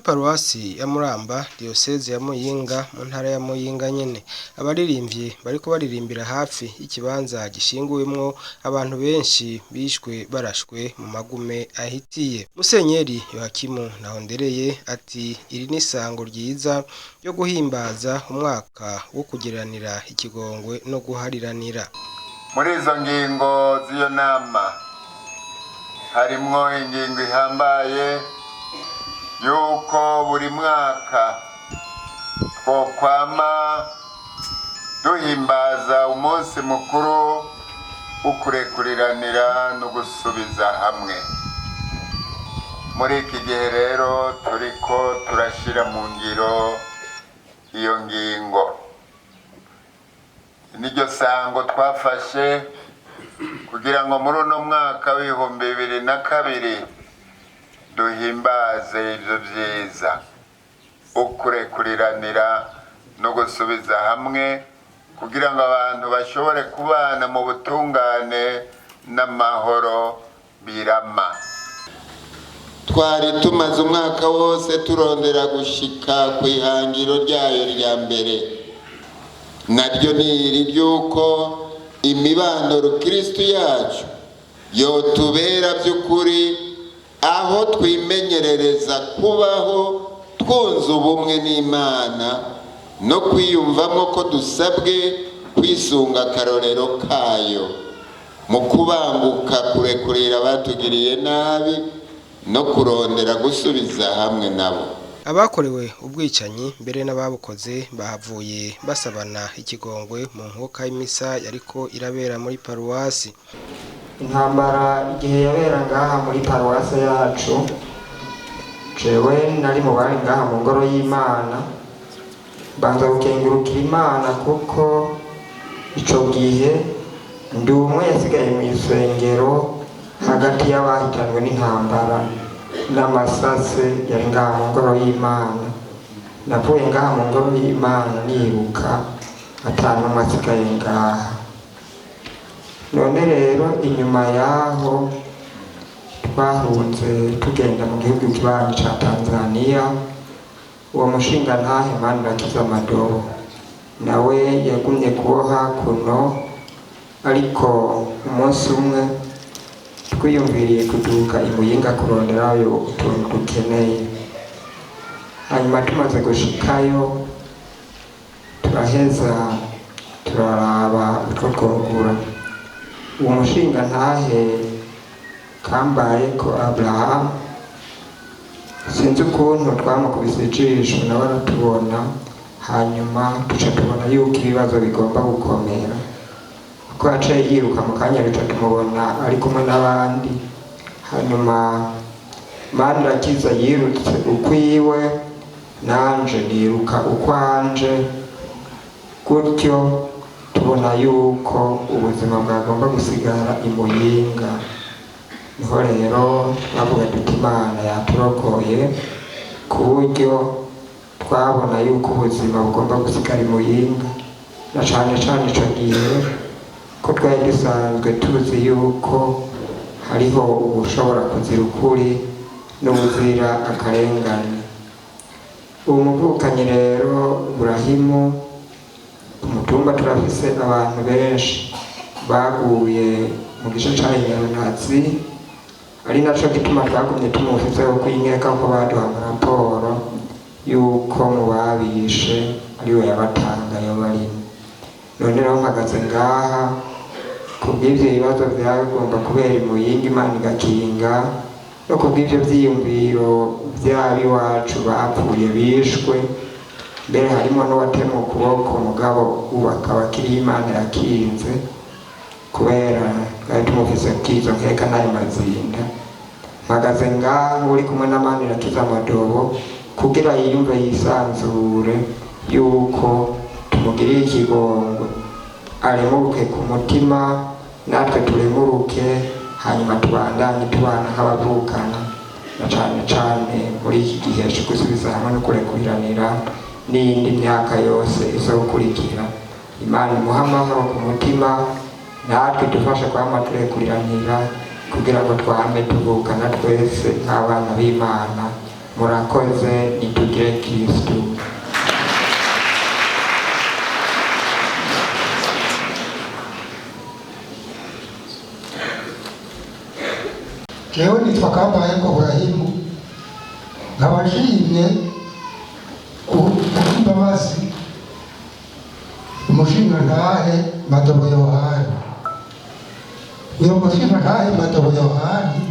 Paruwasi ya Muramba, diyoseze ya Muyinga, mu ntara ya Muyinga nyene. Abaririmbyi bariko baririmbira hafi y'ikibanza gishinguwemwo abantu benshi bishwe barashwe mu magume ahitiye. Musenyeri Yohakimu Ntahondereye ati iri ni isango ryiza ryo guhimbaza umwaka wo kugiranira ikigongwe no guhariranira. Muri izo ngingo z'iyo nama harimwo ingingo ihambaye yuko buri mwaka twokwama duhimbaza umunsi mukuru wo kurekuriranira no gusubiza hamwe. Muri iki gihe rero turiko turashira mu ngiro iyo ngingo. Niryo sango twafashe kugira ngo muri uno mwaka w'2002 duhimbaze ivyo vyiza, ukurekuriranira no gusubiza hamwe, kugira ngo abantu bashobore kubana mu butungane n'amahoro birama. Twari tumaze umwaka wose turondera gushika ku ihangiro ryayo rya mbere, naryo ni iri ry'uko imibano rukristu yacu yotubera by'ukuri aho twimenyerereza kubaho twunze ubumwe n'Imana no kwiyumvamo ko dusabwe kwisunga akarorero kayo mu kubanguka kurekurira abatugiriye nabi no kurondera gusubiza hamwe nabo. Abakorewe ubwicanyi mbere n'ababukoze bahavuye basabana ikigongwe mu nkoka y'imisa yariko irabera muri paruwasi. Intambara igihe yabera ngaha muri paruwasi yacu, jewe nari mu bari ngaha mu ngoro y'Imana. Mbanza gukengurukira Imana kuko ico gihe ndi umwe yasigaye mu isengero hagati y'abahitanwe n'intambara n'amasase yari ngaha mu ngoro y'Imana. Navuye ngaha mu ngoro y'Imana niruka, ata n'umwe asigaye ngaha. None rero inyuma yaho twahunze tugenda mu gihugu kibanyi ca Tanzania. Uwo mushingantahe Manirakiza Madobo nawe yagumye kuboha kuno, ariko umunsi umwe twiyumviriye kuduka i Muyinga kuronderayo utuntu dukeneye. Hanyuma tumaze gushikayo turaheza turaraba utwo twogura. Uwo mushingantahe Kambayeko Abraham, sinzi ukuntu twamukubise ijisho nawe aratubona, hanyuma duca tubona yuko ibibazo bigomba gukomera, kuko yaciye yiruka mu kanya duca tumubona ari kumwe n'abandi. Hanyuma Manirakiza yirutse ukwiwe, nanje niruka ukwanje, gutyo tubona yuko ubuzima bwagomba gusigara i Muyinga. Niho rero twavuga duti Imana yaturokoye, ku buryo twabona yuko ubuzima bugomba gusigara i Muyinga, na cane cane ico gihe ko twari dusanzwe tuzi yuko hariho uwushobora kuzira ukuri n'uwuzira akarengane. Uwo muvukanyi rero Burahimu, ku mutumba turafise abantu benshi baguye mu gice ca Nyarunazi, ari naco gituma twagumye tumufiseho kw'inkeka, ko baduha raporo yuko mu babishe ariwe yabatanga yoba arimwo. None rero mpagaze ngaha kubw'ivyo bibazo vyagomba kubera i Muyinga, Imana igakinga, no kubw'ivyo vyiyumviro vy'abiwacu bapfuye bishwe, mbere harimo n'uwatemwe ukuboko, mugabo ubu akaba akiriho, Imana yakinze, kubera twari tumufise kw'izo nkeka n'ayo mazinda. Mpagaze ngaha uri kumwe na Manirakiza Madobo kugira yiyumve yisanzure yuko tumugiriye ikigongwe, aremuruke ku mutima, natwe turemuruke, hanyuma tubandanye tubana nk'abavukana, na cane cane muri iki gihe co gusubiza hamwe no kurekuriranira n'iyindi myaka yose izokurikira. Imana imuhe amahoro ku mutima, natwe idufashe kwama turekuriranira, kugira ngo twame tuvukana twese nk'abana b'Imana. Murakoze, nitugire Kristu. Jewe nitwa Kambaye Burahimu, nkaba nshimye kubw'imbabazi umushingantahe Matobo Yohani. Uyo mushingantahe Matobo Yohani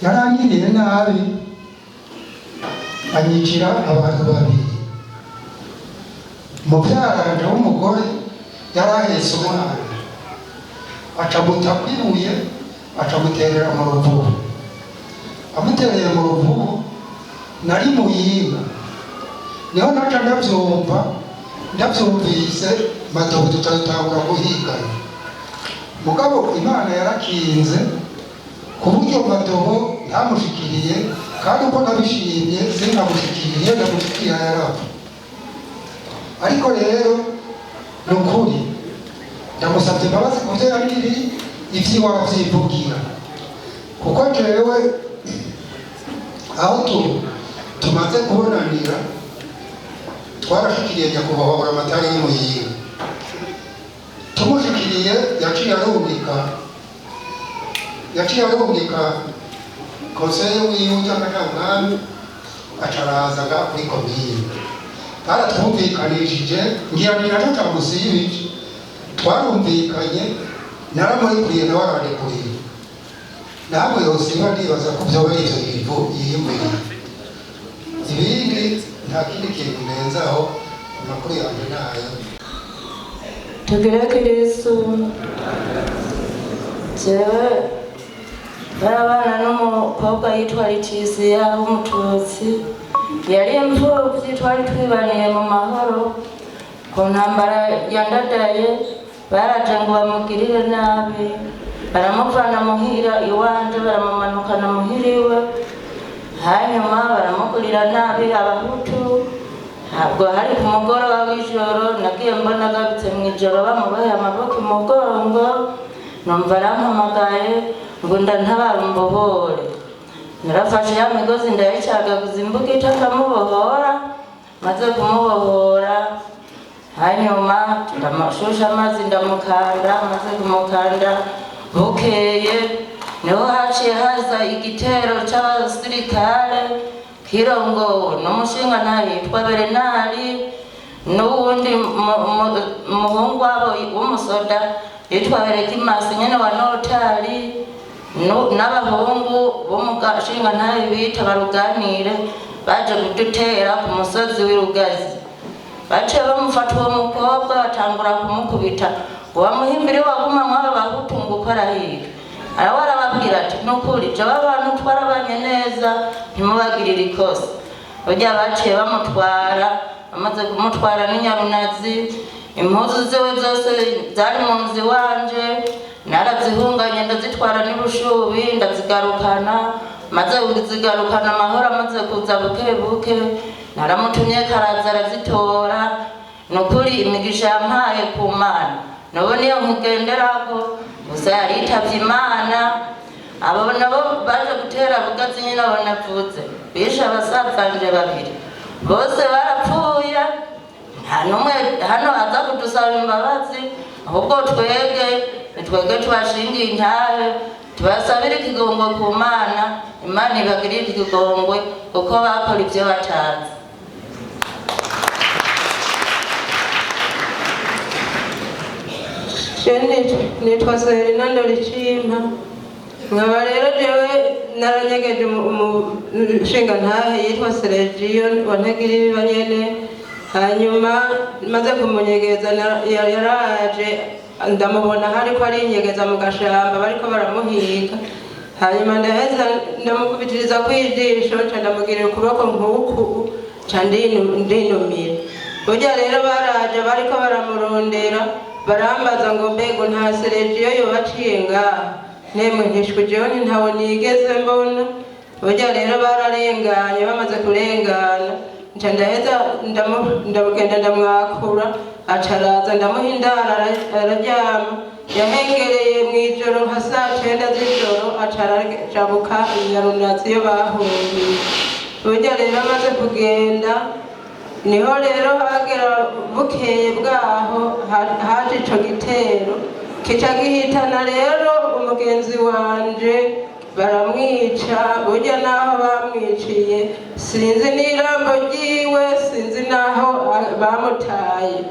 yarangiriye nabi, anyicira abantu babiri. Mubyaranje w'umugore yarahetse umwana, acamuta kwibuye, acamuterera mu ruvubu. Amutereye mu ruvubu nari Muyinga, niho naca ndabyumva. Ndabyumvise, Matobo tutatangura guhigana. Mugabo Imana yarakinze ku buryo Matobo ntamushikiriye, kandi uko nabishimye sinamushikiriye, ndamushikira yarapfa. Ariko rero ni ukuri ndamusabye imbabazi ku byo yangiriye, ivy'iwe aravyivugira, kuko jewe aho tumaze kubonanira twarashikiriye nyakubahwa Buramatari w'Imuyinga. Tumushikiriye yaciye arungika konseye wiwe cy'akajagari, acaraza ngaha kuri komine, baratwumvikanishije. Ngira ni naco camusibije, twarumvikanye, naramurikuriye nawe arandekuriye. Namwe yosiba, ndibaza ko vyoba ivyo bintu yiyumviriye. Ibindi nta kindi kintu ndenzaho, amakuru yanjye nayo. Tugire Kristu. Jewe barabana n'umukobwa yitwa Letizia w'Umututsi, yari imfuvyi. Twari twibaniye mu mahoro. Ku ntambara yandadaye baraje ngo bamugirire nabi, baramuvana muhira iwanje, baramumanukana muhira iwe, hanyuma baramugurira nabi Abahutu. Ntabwo hari ku mugoroba w'ijoro, nagiye mbona agarutse mu ijoro bamuboheye amaboko imugongo, numva arampamagaye ngo ndantabara umbohore. Narafashe ya migozi ndayicagaguza imbugita, ndamubohora. Maze kumubohora, hanyuma ndamushusha amazi, ndamukanda. Maze kumukanda, bukeye niho haciye haza igitero c'abasirikare kirongowe n'umushingantahe yitwa Berenari n'uwundi muhungu wabo w'umusoda yitwa Berekimasi nyene wa notari, n'abahungu b'umushingantahe bita Baruganire. Baje kudutera ku musozi w'Irugazi. Baciye bamufata uwo mukobwa, batangura kumukubita ngo bamuhimbire waguma mw'abo Bahutu ngo uko arahiga. Arawe arababwira ati: "Nukuri jewe abantu twarabanye neza, ntimubagirire ikosa." Burya baciye bamutwara. Bamaze kumutwara n'inyarunazi, impuzu ziwe zose zari mu nzu iwanje narazihunganye, ndazitwara n'Ibushubi, ndazigarukana. Maze kuzigarukana, amahoro amaze kuza buke buke, naramutumye karaza arazitora. Nukuri imigisha yampaye ku Mana nubu niyo nkugenderako. Gusa yaritavye Imana. Abo nabo baje gutera Bugazi nyine, abo navuze bishe abasazanje babiri, bose barapfuye. Nta n'umwe hano aza kudusaba imbabazi, ahubwo twebwe ni twebwe tubashingiye intahe, tubasabire ikigongwe ku Mana. Imana ibagirire ikigongwe kuko bakora ibyo batazi. Je nitwa Serena Ndoricimpa, nkaba rero jewe naranyegeje umushingantahe yitwa Sergio wa Ntagiriba nyene. Hanyuma maze kumunyegeza, yaraje ndamubona hariko arinyegeza mu gashamba, bariko baramuhiga. Hanyuma ndaheza ndamukubitiriza kwijisho, nca ndamugirira ukuboko nkuku, nca ndinumira. Burya rero baraje bariko baramurondera, barambaza ngo: "Mbego nta Sergio yoba aciye ngaha?" Nemwe ntishwe, jewe ntawe nigeze mbona. Burya rero bararenganye. Bamaze kurengana, nca ndaheza ndagenda ndamwakura, aca araza, ndamuha indaro, araryama. Yahengereye mw'ijoro nka saa 9 z'ijoro, aca arajabuka Inyarunazi iyo bahungiye. Burya rero amaze kugenda, niho rero hagera bukeye bwaho haje ico gitero kica gihitana rero umugenzi wanje, baramwica. Burya n'aho bamwiciye sinzi n'irambo ryiwe, sinzi n'aho bamutaye.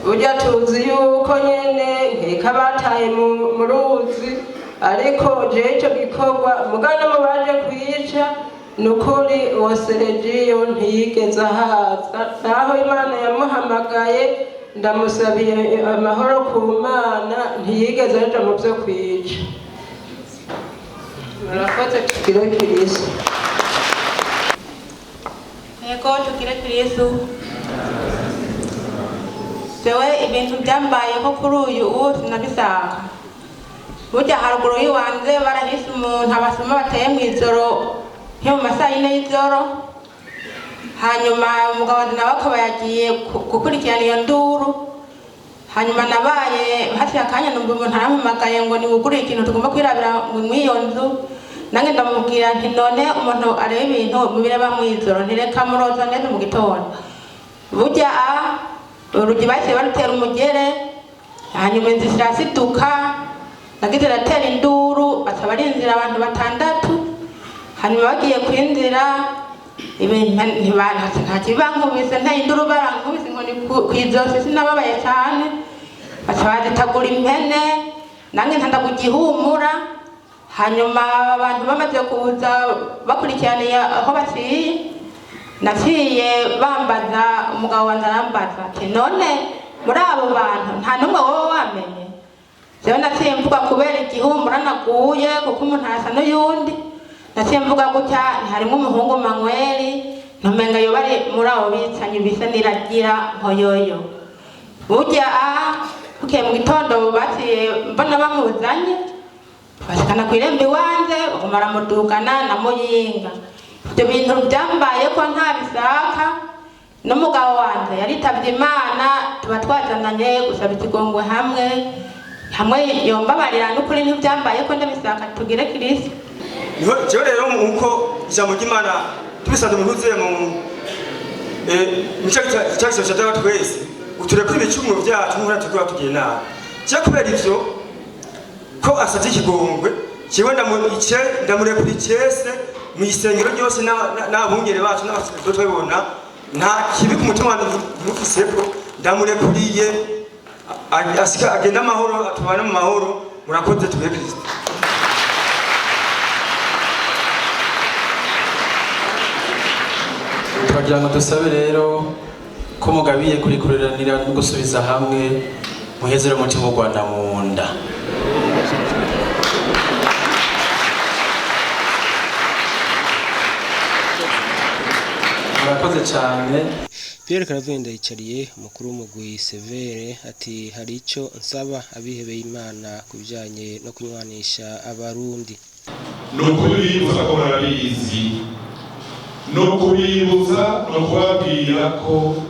Burya tuzi yuko nyene nkeka bataye mu ruzi, ariko jewe ico gikorwa mugana mu baje kwica, ni ukuri uwo Seregiyo ntiyigeze ahaza. Naho Imana yamuhamagaye, ndamusabiye amahoro ku Mana, ntiyigeze aja mu byo kwica. Murakoze, tugire Kristo. Yego, tugire Kristo. Jewe ibintu byambayeho kuri uyu ubu sinabisanga. Burya haruguru y'iwanze barahise umuntu, abasoma bateye mu ijoro nko mu masaha 4 y'ijoro. Hanyuma umugabo wanjye nawe akaba yagiye gukurikirana iyo nduru. Hanyuma nabaye hafi akanya, numva umuntu arampamagaye ngo niwugure ikintu tugomba kwirabira mu iyo nzu. Nange ndamubwira nti: "None umuntu areba ibintu mubireba mu ijoro?" Ntireka muroza neza mu gitondo. Burya urugi bahise barutera umugere, hanyuma inzu irasiduka. Nagize iratera induru, baca barinzira abantu batandatu. Hanyuma bagiye kwinzira, nta kibankubise, nta induru barankubise inkoni kw'izosi, sinababaye cyane. Baca bazitagura impene, nange ntanda kugihumura. Hanyuma abantu bamaze kuza bakurikiraniye aho baciye, naciye bambaza, umugabo wanjye arambaza ati: "None muri abo bantu nta n'umwe wowe wamenye?" Jewe naciye mvuga kubera igihumura naguye, kuko umuntu arasa n'uyundi. Naciye mvuga gutya: "Harimo umuhungu Manweri, ntumenga yoba ari muri abo bicanyi bisa niragira nkoyoyo." Burya bukeye mu gitondo baciye mbona bamuzanye, bashikana ku irembo iwanje, baguma baramudugana na Muyinga. Ibyo bintu byambaye ko nta bisaka, n'umugabo wanje yaritavye Imana, tuba twazananye gusaba ikigongwe hamwe hamwe yombabarira. N'ukuri ntibyambaye ko ndabisaka. Tugire Kristo. Niho jewe rero nkuko ijambo ry'Imana tubisanzwe mu ntuze mu cya gisabo cya twese uturekure ibicumuro byacu nk'uko natwe tugiye nabi. Je kubera ivyo ko asavye ikigongwe, jewe ndamurekura icese mu isengero ryose n'abungere bacu n'abasacerdote twabibona, nta kibi ku mutima wanje mufiseko, ndamurekuriye asika agenda amahoro, atubane mu mahoro. Murakoze, tubihe Kristo. Turagira ngo dusabe rero ko mugabiye kurikuranira no gusubiza hamwe, muhezere umutima u Rwanda mu nda. Murakoze cyane. Pierre Claver Ndayicariye, umukuru w'umugwi Severe, ati: "Hari ico nsaba abihebeye Imana ku bijanye no kunywanisha Abarundi." Ni ukubibutsa ko murabizi, ni ukubibutsa, ni ukubabwira ko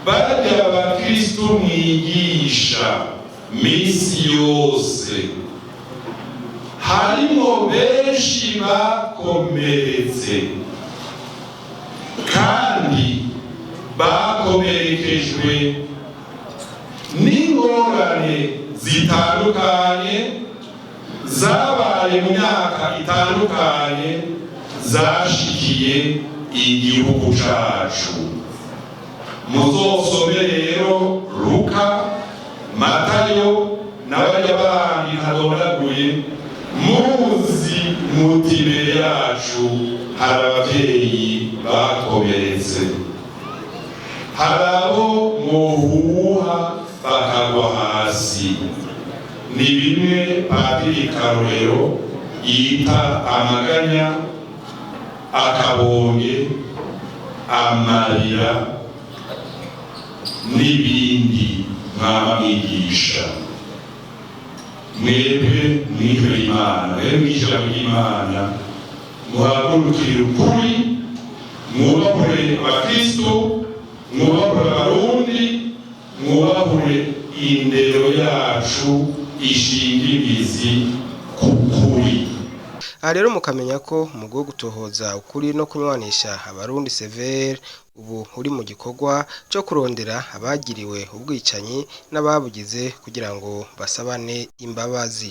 barya abakristu mwigisha misi yose harimo benshi bakomeretse, kandi bakomerekejwe n'ingorane zitandukanye zabaye mu myaka itandukanye zashikiye igihugu cacu. Muzosome rero Luka, Matayo n'abarya bandi ntadondaguye, muzi muti imbere yacu hari abavyeyi bakomeretse, hari abo muhuha bakagwa hasi. Ni bimwe Padiri Karorero yita amaganya, akabonge, amarira n'ibindi mwaba mwigisha. Mwebwe mwihebeye Imana, mwebwe mwijambo ry'Imana, muhagurukire ukuri, mwubahure abakristo, mwubahure Abarundi, mwubahure indero yacu ishinga imizi ku kuri. Aha rero mukamenya ko umugwi wo gutohoza ukuri no kunywanisha abarundi severe ubu uri mu gikorwa co kurondera abagiriwe ubwicanyi n'ababugize kugira ngo basabane imbabazi.